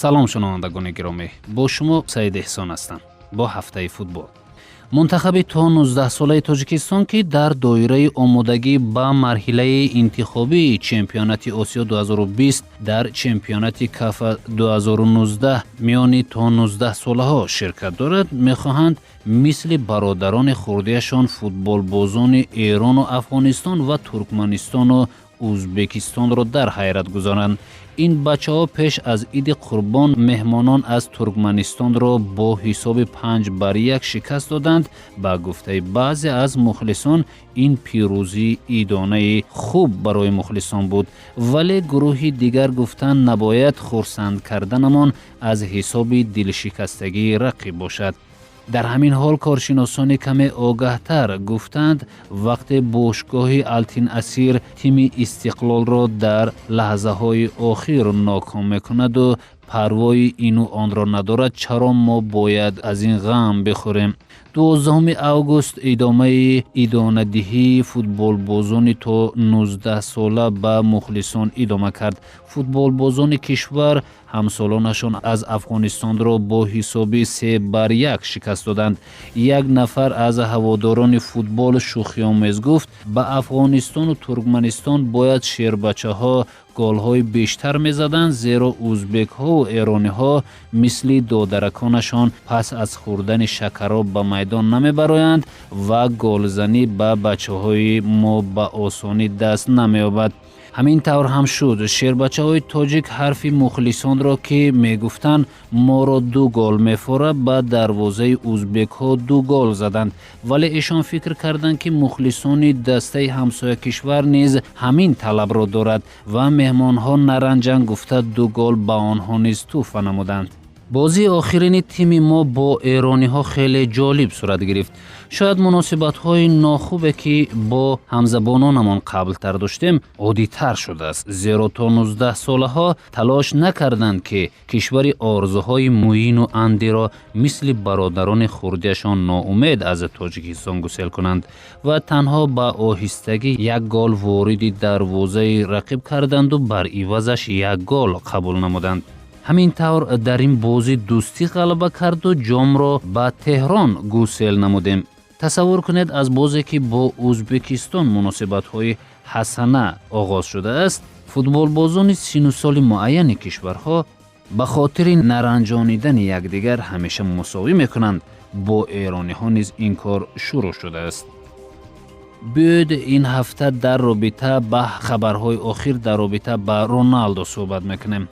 Салом, шунавандагони гиромӣ, бо шумо Саид Эҳсон ҳастам бо ҳафтаи футбол. Мунтахаби то 19-солаи Тоҷикистон, ки дар доираи омодагӣ ба марҳилаи интихобии чемпионати Осиё 2020 дар чемпионати Кафа 2019 миёни то 19-солаҳо ширкат дорад, мехоҳанд мисли бародарони хурдиашон, футболбозони Эрону Афғонистон ва Туркманистону Ӯзбекистонро дар ҳайрат гузоранд. Ин бачаҳо пеш аз Иди Қурбон меҳмонон аз Туркманистонро бо ҳисоби 5 бар 1 шикаст доданд. Ба гуфтаи баъзе аз мухлисон, ин пирӯзии идонаи хуб барои мухлисон буд, вале гурӯҳи дигар гуфтанд, набояд хурсанд карданамон аз ҳисоби дилшикастагии рақиб бошад. Дар ҳамин ҳол коршиносони каме огаҳтар гуфтанд, вақте бошгоҳи Алтин Асир тими Истиқлолро дар лаҳзаҳои охир ноком мекунаду парвои ину онро надорад, чаро мо бояд аз ин ғам бихӯрем? 12 август идомаи идонадиҳии футболбозони то 19 сола ба мухлисон идома кард. Футболбозони кишвар ҳамсолонашон аз Афғонистонро бо ҳисоби 3 бар 1 шикаст доданд. Як нафар аз ҳаводорони футбол шӯхиомез гуфт, ба Афғонистону Туркманистон бояд шербачаҳо голҳои бештар мезаданд, зеро узбекҳову эрониҳо мисли додараконашон пас аз хӯрдани шакароб ба майдон намебароянд ва голзанӣ ба бачаҳои мо ба осонӣ даст намеёбад. Ҳамин тавр ҳам шуд. Шербачаҳои тоҷик ҳарфи мухлисонро, ки мегуфтанд, моро ду гол мефора, ба дарвозаи узбекҳо ду гол заданд, вале эшон фикр карданд, ки мухлисони дастаи ҳамсоякишвар низ ҳамин талабро дорад ва меҳмонҳо наранҷанд гуфта, ду гол ба онҳо низ тӯҳфа намуданд. Бозии охирини тими мо бо эрониҳо хеле ҷолиб сурат гирифт. Шояд муносибатҳои нохубе, ки бо ҳамзабононамон қаблтар доштем, оддитар шудааст, зеро то 19-солаҳо талош накарданд, ки кишвари орзуҳои Муину Андиро мисли бародарони хурдиашон ноумед аз Тоҷикистон гусел кунанд ва танҳо ба оҳистагӣ як гол вориди дарвозаи рақиб карданду бар ивазаш як гол қабул намуданд. Ҳамин тавр дар ин бозӣ дӯстӣ ғалаба карду ҷомро ба Теҳрон гусел намудем. Тасаввур кунед, аз бозе ки бо Ӯзбекистон муносибатҳои ҳасана оғоз шудааст, футболбозони сину соли муайяни кишварҳо ба хотири наранҷонидани якдигар ҳамеша мусовӣ мекунанд. Бо эрониҳо низ ин кор шурӯъ шудааст. Биёед, ин ҳафта дар робита ба хабарҳои охир дар робита ба Роналдо суҳбат мекунем.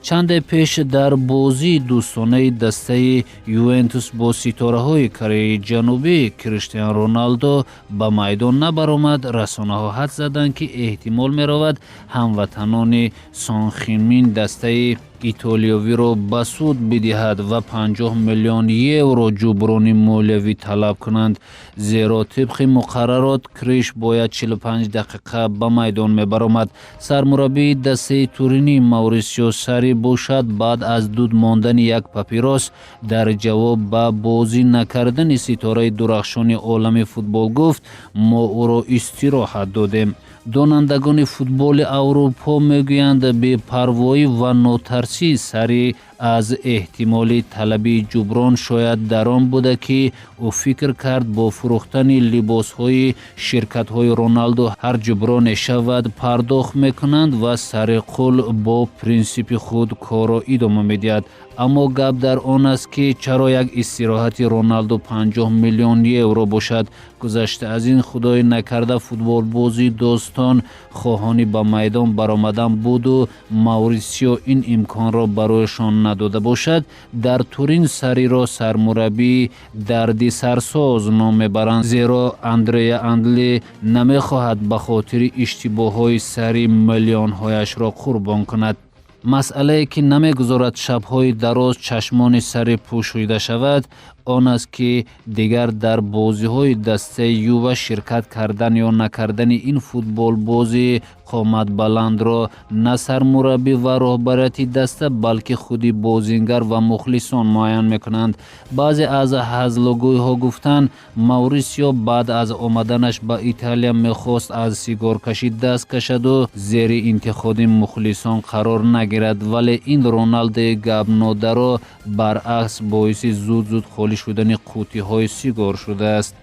Чанде пеш дар бозии дӯстонаи дастаи Ювентус бо ситораҳои Кореяи Ҷанубӣ Криштиан Роналдо ба майдон набаромад. Расонаҳо ҳадс заданд, ки эҳтимол меравад, ҳамватанони Сонхинмин дастаи итолиёвиро ба суд бидиҳад ва 50 миллион евро ҷуброни молиявӣ талаб кунанд, зеро тибқи муқаррарот Криш бояд 45 дақиқа ба майдон мебаромад. Сармураббии дастаи Туринӣ Маурисио Сари бошад, баъд аз дуд мондани як папирос дар ҷавоб ба бозӣ накардани ситораи дурахшони олами футбол гуфт: «Мо ӯро истироҳат додем». Донандагони футболи Аврупо мегӯянд, бепарвоӣ ва нотарсии Сари аз эҳтимоли талаби ҷуброн шояд дар он буда, ки ӯ фикр кард, бо фурӯхтани либосҳои ширкатҳои Роналдо ҳар ҷуброне шавад, пардохт мекунанд ва Сари қул бо принсипи худ корро идома медиҳад. Аммо гап дар он аст, ки чаро як истироҳати Роналдо 50 миллион евро бошад? Гузашта аз ин, худои накарда футболбози достон хоҳони ба майдон баромадан буду Маурисио ин имконро барояшон надода бошад. Дар Турин Сариро сармураббии дардисарсоз ном мебаранд, зеро Андрея Аньели намехоҳад ба хотири иштибоҳҳои Сари миллионҳояшро қурбон кунад. Масъалае, ки намегузорад шабҳои дароз чашмони Сари пӯшида шавад, Он аст, ки дигар дар бозиҳои дастаи Юва ширкат кардан ё накардани ин футболбози қоматбаландро на сармураббӣ ва роҳбарияти даста, балки худи бозингар ва мухлисон муайян мекунанд. Баъзе аз ҳазлугӯйҳо гуфтанд, Маурисио баъд аз омаданаш ба Италия мехост аз сигоркашӣ даст кашаду зери интиқоди мухлисон қарор нагирад, вале ин Роналдои гапнодаро баръакс боиси зуд-зуд холӣ шудани қуттиҳои сигор шудааст.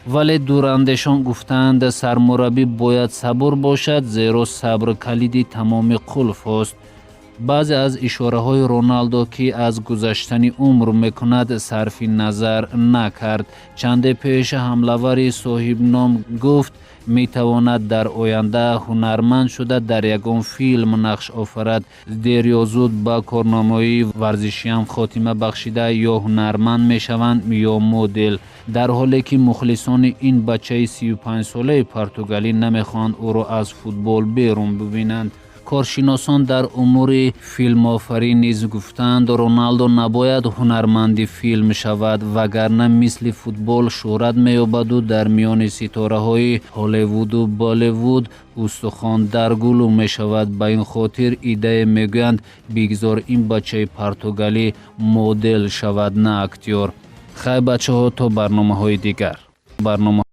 Вале дурандешон гуфтаанд, сармураббӣ бояд сабур бошад, зеро сабр калиди тамоми қулфҳост. Баъзе аз ишораҳои Роналдо, ки аз гузаштани умр мекунад, сарфи назар накард. Чанде пеш ҳамлавари соҳибном гуфт, метавонад дар оянда ҳунарманд шуда, дар ягон филм нақш офарад. Дер ё зуд ба корномаи варзишиам хотима бахшида, ё ҳунарманд мешаванд, ё модел, дар ҳоле ки мухлисони ин бачаи 35-солаи португалӣ намехоҳанд ӯро аз футбол берун бибинанд. Коршиносон дар умури филмофарӣ низ гуфтанд, Роналдо набояд ҳунарманди филм шавад, вагарна мисли футбол шӯҳрат меёбаду дар миёни ситораҳои Ҳолливуду Болливуд устухон дар гулӯ мешавад. Ба ин хотир иддае мегӯянд, бигзор ин бачаи португалӣ модел шавад, на актёр. Хай, бачаҳо, то барномаҳои дигар. Барнома.